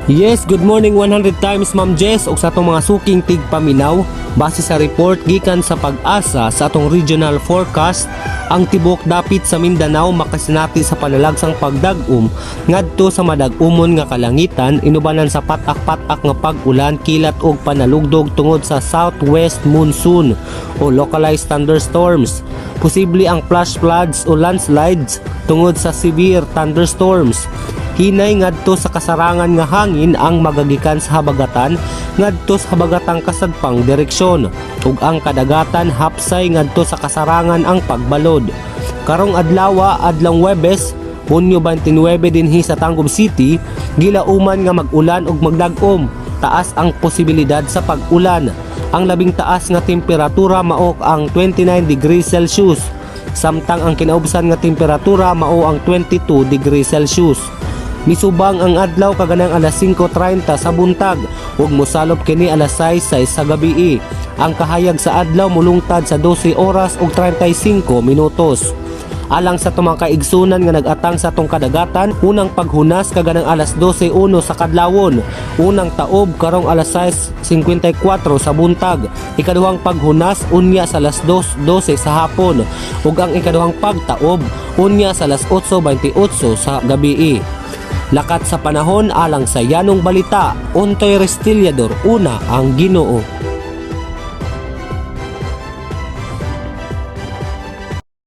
Yes, good morning 100 times, Ma'am Jess, ug sa atong mga suking tigpaminaw. Base sa report gikan sa PAGASA sa atong regional forecast, ang tibok dapit sa Mindanao makasinati sa panalagsang pagdag-om ngadto sa madag-umon nga kalangitan inubanan sa patak-patak nga pag-ulan, kilat ug panalugdog tungod sa southwest monsoon o localized thunderstorms. Posible ang flash floods o landslides tungod sa severe thunderstorms. Hinay ngadto sa kasarangan nga hangin ang magagikan sa habagatan ngadto sa habagatang kasadpang direksyon ug ang kadagatan hapsay ngadto sa kasarangan ang pagbalod. Karong adlaw, adlawng Webes, Hunyo 29, dinhi sa Tangub City, gilauman nga mag-ulan ug magdag-om. Taas ang posibilidad sa pag-ulan. Ang labing taas nga temperatura mao ang 29 degrees Celsius, samtang ang kinaubsan nga temperatura mao ang 22 degrees Celsius. Misubang ang adlaw kaganang alas 5:30 sa buntag ug mosalop kini alas 6:06 sa gabii. Ang kahayag sa adlaw mulungtad sa 12 oras ug 35 minutos. Alang sa atong mga kaigsunan nga nag-atang sa atong kadagatan, unang paghunas kaganang alas 12:01 sa kadlawon, unang taob karong alas 6:54 sa buntag, ikaduhang paghunas unya sa alas 2:12 sa hapon, ug ang ikaduhang pagtaob unya sa alas 8:28 sa gabii. Lakat sa panahon alang sa Yanong Balita, Ontoy Restillador, una ang Ginoo.